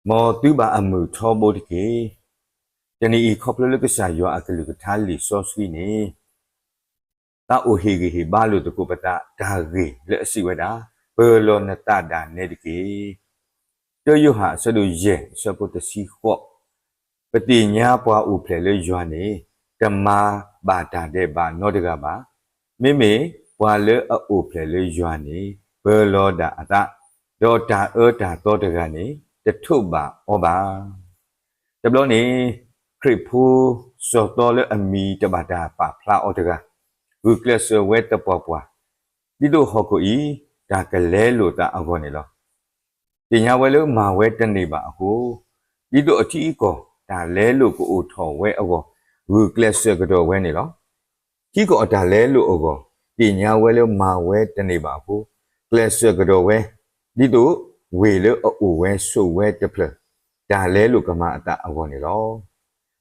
မ်သုဘၣ်အမုာ်ထီဘိတက့ၢ်. တနံၤအံၤခီဖျိလၢကစၢ်ယွၤအကလုၢ်ကထါလံာ်စီဆှံန့ၣ် သးအိၣ်ဟ့ၣ်ဂံၢ်ဟ့ၣ်ဘါလိာ်သကိးပသးတၢ်ဂ့ၢ်လၢအစံးဝဲဒၣ်, ပၢၤလီၤနသးဒၣ်နဲတက့ၢ်. တၢယိၤဟၣ်အဆၢဒိၣ်ယဲၢ်အဆၢဖိတဆံဃိး, ပသ့ၣ်ညါပှၤအိၣ်ဖျဲၣ်လၢယွၤန့ၣ် တမၤဘၣ်တၢ်ဒဲးဘးနီတဂၤဘၣ်. မ့မ့ၢ်ပှၤလၢအအိၣ်ဖျဲၣ်လၢယွၤန့ၣ် ပၢၤလီၤဒၣ်အသး, ဒီးတၢ်အၢတၢ်သီတဂၤန့ၣ် တထိးဘၣ်အီၤဘၣ်. တဘျီန့ၣ် ခရံာ်ဖိစီၤသီလၢအမံၤတဘၣ်တၢ်ပာ်ဖျါအီၤတဂၤ ဂုာ်ကျဲးစၢးဝဲသပှၢ်ပှၢ် ဒ်သိးဟီၣ်ခိၣ်အံၤ တၢ်ကလဲလိာ်သးအဂီၢ်န့ၣ်လီၤ. သ့ၣ်ညါဝဲလၢမၤဝဲတန့ၢ်ဘၣ်အဃိ, ဒ်သိးအထံအကီၢ်တၢ်လဲလိာ်ကအိၣ်ထီၣ်ဝဲအဂီၢ် ဂုာ်ကျဲးစၢးကဒီးဝဲန့ၣ်လီၤ. ထံကီၢ်အတၢ်လဲလိာ်အဂီၢ် သ့ၣ်ညါဝဲလၢမၤဝဲတန့ၢ်ဘၣ်အဃိ, ကျဲးစၢးကဒီးဝဲ, ဒ်သိးဝ့ၢ်လၢအအိၣ်ဝဲဆိးဝဲတဖျၢၣ် တၢ်လဲလိာ်ကမၤအသးအဂီၢ်န့ၣ်လီၤ.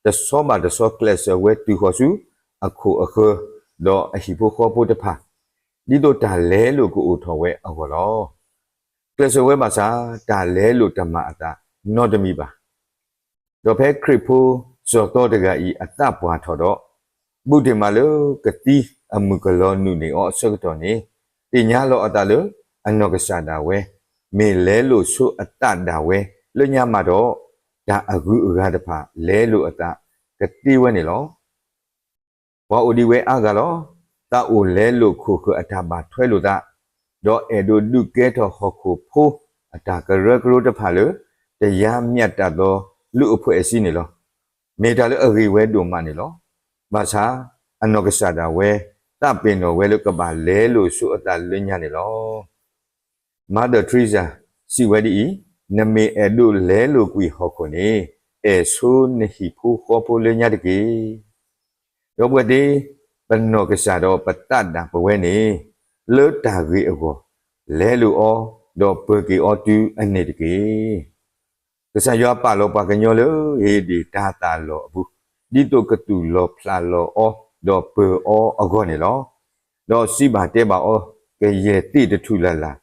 တဆီဘၣ်တဆီကျဲးစၢးဝဲတုၤဃီၤဆူအခိၣ်အဃၢၤ ဒီးအဟံၣ်ဖိဃီဖိတဖၣ် ဒ်သိးတၢ်လဲလိာ်ကအိၣ်ထီၣ်ဝဲအဂီၢ်လီၤ. ကျဲးစၢးဝဲဘၣ်ဆၣ် တၢ်လဲလိာ်တမၤအသးနီတမံၤဘၣ်. ဒီးဖဲခရံာ်ဖိစီၤသီတဂၤအံၤအသးပှၢ်ထီၣ်ဒီး ဘူးတ့ၢ်မးလၢကသံအမုၢ်ကလီၤနုာ်န့ၢ်အီၤအဆၢကတီၢ်န့ၣ် သ့ၣ်ညါလီၤအသးလၢ အနီၢ်ကစၢ်ဒၣ်ဝဲ မ့ၢ်လဲလိာ်ဆိအသးဒၣ်ဝဲလၢညါမးဒီး တၢ်အဂုၤအဂၤတဖၣ်လဲလိာ်အသးကသ့ဝဲန့ၣ်လီၤ. ပှၤအိၣ်ဒံးဝဲအါဂၤလီၤ. သးအိၣ်လဲလိာ်ခိၣ်ဃၢၤအတၢ်ဘၣ်ထွဲလိာ်သး, ဒီးအဲၣ်ဒိးဒုးကဲထီၣ်ဟီၣ်ခိၣ်ဖိအတၢ်ကရၢကရိတဖၣ်လၢ တရားမျှတသောလူ့အဖွဲ့အစည်းန့ၣ်လီၤ. မ့ၢ်တၢ်လၢအဂ့ၤဝဲဒိၣ်မးန့ၣ်လီၤ. ဘၣ်ဆၣ် အနီၢ်ကစၢ်ဒၣ်ဝဲ သးပ့ၤနီၣ်ဝဲလၢကဘၣ်လဲလိာ်ဆိအသးလၢညါန့ၣ်လီၤ. Mother Teresa စံးဝဲဒ်အံၤ, နမ့ၢ်အဲၣ်ဒိးလဲလိာ်ကွံာ်ဟီၣ်ခိၣ်န့ၣ် အဲၣ်ဆိနဟံၣ်ဖိဃီဖိလၢညါတက့ၢ်. ဒီပုၢ်ဝဲၢ်သ့ၣ်, ပနီၢ်ကစၢ်ဒီးပသးဒၣ်ပဝဲန့ၣ် လၢတၢ်ဂ့ၢ်အဂီၢ် လဲလိာ်အီၤ, ဒီးပၢၤက့ၤအီၤတုၤအန့ၣ်တက့ၢ်. ကစၢ်ယွၤပာ်လီၤပှၤကညီလၢဧ့ဒ့ၣ်တၤသၣ်အလီၢ်အပူၤ, ဒ်သိးကသူၣ်လီၤဖျးလီၤအီၤ, ဒီးပၢၤအီၤအဂီၢ်န့ၣ်လီၤ. ဒီးစံးဘၣ်တဲဘၣ်အီၤ, ကယဲၢ်သ့ၣ်တထူၣ်လၢ်လၢ်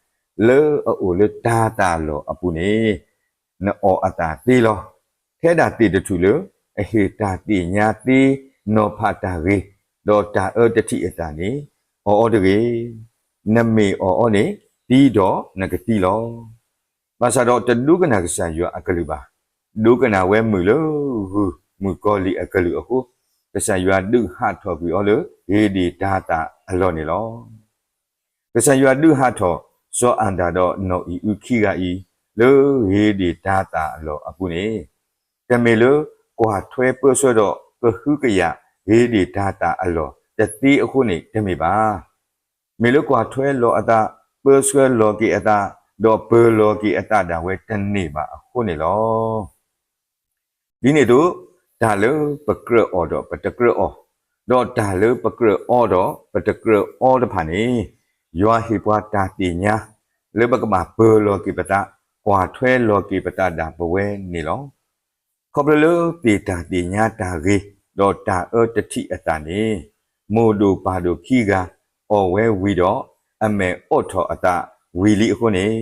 လၢအအိၣ်လၢတၤသၣ်အလီၢ်အပူၤန့ၣ် နအီၣ်အသးသ့လီၤ. ထဲဒၣ်သ့ၣ်တထူၣ်လၢ အဟ့ၣ်တၢ်သ့ၣ်ညါသ့နီၤဖးတၢ်ဂ့ၤ, ဒီးတၢ်အၢတထံၣ်အသးန့ၣ် အီၣ်အီၤတဂ့ၤ. နမ့ၢ်အီၣ်အီၤန့ၣ် သံဒီးနကသံလီၤ. ဘၣ်ဆၣ်ဒီးတဒိကနၣ်ကစၢ်ယွၤအကလုၢ်ဘၣ်. ဒိကနၣ်ဝဲမုာ်လၢဂုၢ်မုၢ်ကီၤလံၢ်အကလုၢ်အဃိ, ကစၢ်ယွၤဒုးဟးထီၣ်ကွံာ်အီၤလၢ ဧ့ဒ့ၣ်တၤသၣ်အလီၢ်န့ၣ်လီၤ. ကစၢ်ယွၤဒုးဟးထီၣ် စီၤအၤဒၣ်ဒီးနီၢ်အံၤအုခံဂၤအံၤ လၢဧ့ဒ့ၣ်တၤသၣ်အလီၢ်အပူၤန့ၣ်, တမ့ၢ်လၢကွၢ်ထွဲပၢဆှၢဒီးကဟုကယာ် ဧ့ဒ့ၣ်တၤသၣ်အလီၢ်တသ့အဃိန့ၣ်တမ့ၢ်ဘၣ်. မ့ၢ်လၢကွၢ်ထွဲလီၤအသး, ပၢဆှၢလီၤက့ၤအသး, ဒီးပၢၤလီၤက့ၤအသးဒၣ်ဝဲတန့ၢ်ဘၣ်အဃိန့ၣ်လီၤ. ဒ်န့ၣ်အသိး, တၢ်လၢပကြၢးအီၣ်ဒီးပတကြၢးအီၣ်, ဒီးတၢ်လၢပကြၢးအီဒီးပတကြၢးအီတဖၣ်န့ၣ်, ယွၤဟ့ၣ်ပှၤတၢ်သ့ၣ်ညါ လၢပကဘၣ်ပၢၤလီၤက့ၤပသး, ကွၢ်ထွဲလီၤက့ၤပသးဒၣ်ပဝဲန့ၣ်လီၤ. ခီဖျိလၢသ့ၣ်တၢ်သ့ၣ်ညါတၢ်ဂ့ၤ, ဒီးတၢ်အၢတထံၣ်အသးန့ၣ်, မိၢ်ဒိၣ်ပၢ်ဒိၣ်ခံဂၤ အီၣ်ဝဲဝံၤဒီး အမဲာ်အိးထီၣ်အသးဝံၤလံအဃိန့ၣ်,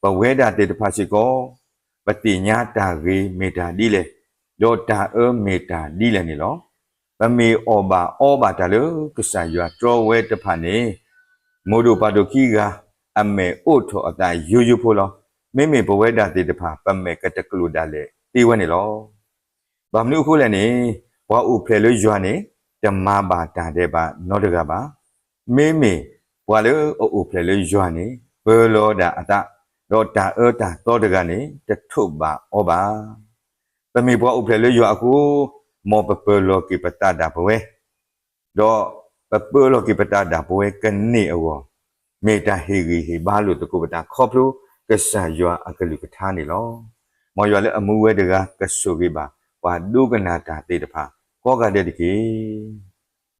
ပဝဲဒၣ်သ့ၣ်တဖၣ်စ့ၢ်ကီး ပသ့ၣ်ညါတၢ်ဂ့ၤမ့ၢ်တၢ်ဒ်လဲၣ်, ဒီးတၢ်အၢမ့ၢ်တၢ်ဒ်လဲၣ်န့ၣ်လီၤ. ပမ့ၢ်အီၣ်ဘၣ်အီဘၣ်တၢ်လၢကစၢ်ယွၤတြီဝဲတဖၣ်န့ၣ်, မိၢ်ဒိၣ်ပၢ်ဒိၣ်ခံဂၤ အမဲာ်အိးထီၣ်အသးယိယိဖိလီၤ. မ့မ့ၢ်ပဝဲဒၣ်သ့ၣ်တဖၣ် ပမဲာ်ကတကျိၤဒၣ်လဲာ်သ့ဝဲန့ၣ်လီၤ. ဘၣ်မနုၤအဃိလဲၣ်န့ၣ်, ပှၤအိၣ်ဖျဲၣ်လၢယွၤန့ၣ် တမၤဘၣ်တၢ်ဒဲးဘးနီတဂၤဘၣ်. မ့မ့ၢ်ပှၤလၢအအိၣ်ဖျဲၣ်လၢယွၤန့ၣ် ပၢၤလီၤဒၣ်အသး, ဒီးတၢ်အၢတၢ်သီတဂၤန့ၣ် တထိးဘၣ်အီၤဘၣ်. ပမ့ၢ်ပှၤအိၣ်ဖျဲၣ်လၢယွၤအဃိ, မ်ပပၢၤလီၤက့ၤပသးဒၣ်ပဝဲ, ဒီးပပၢၤလီၤက့ၤပသးဒၣ်ပဝဲကန့ၢ်အဂီၢ်, မ့ၢ်တၢ်ဟ့ၣ်ဂံၢ်ဟ့ၣ်ဘါလိာ်သကိးပသးခီဖျိကစၢ်ယွၤအကလုၢ်ကထါန့ၣ်လီၤ. မ်ယွၤလၢအမူဝဲတဂၤကဆိၣ်ဂ့ၤဘၣ် ပှၤဒိကနၣ်တၢ်သ့ၣ်တဖၣ်ကိးဂၤဒဲးတက့ၢ်.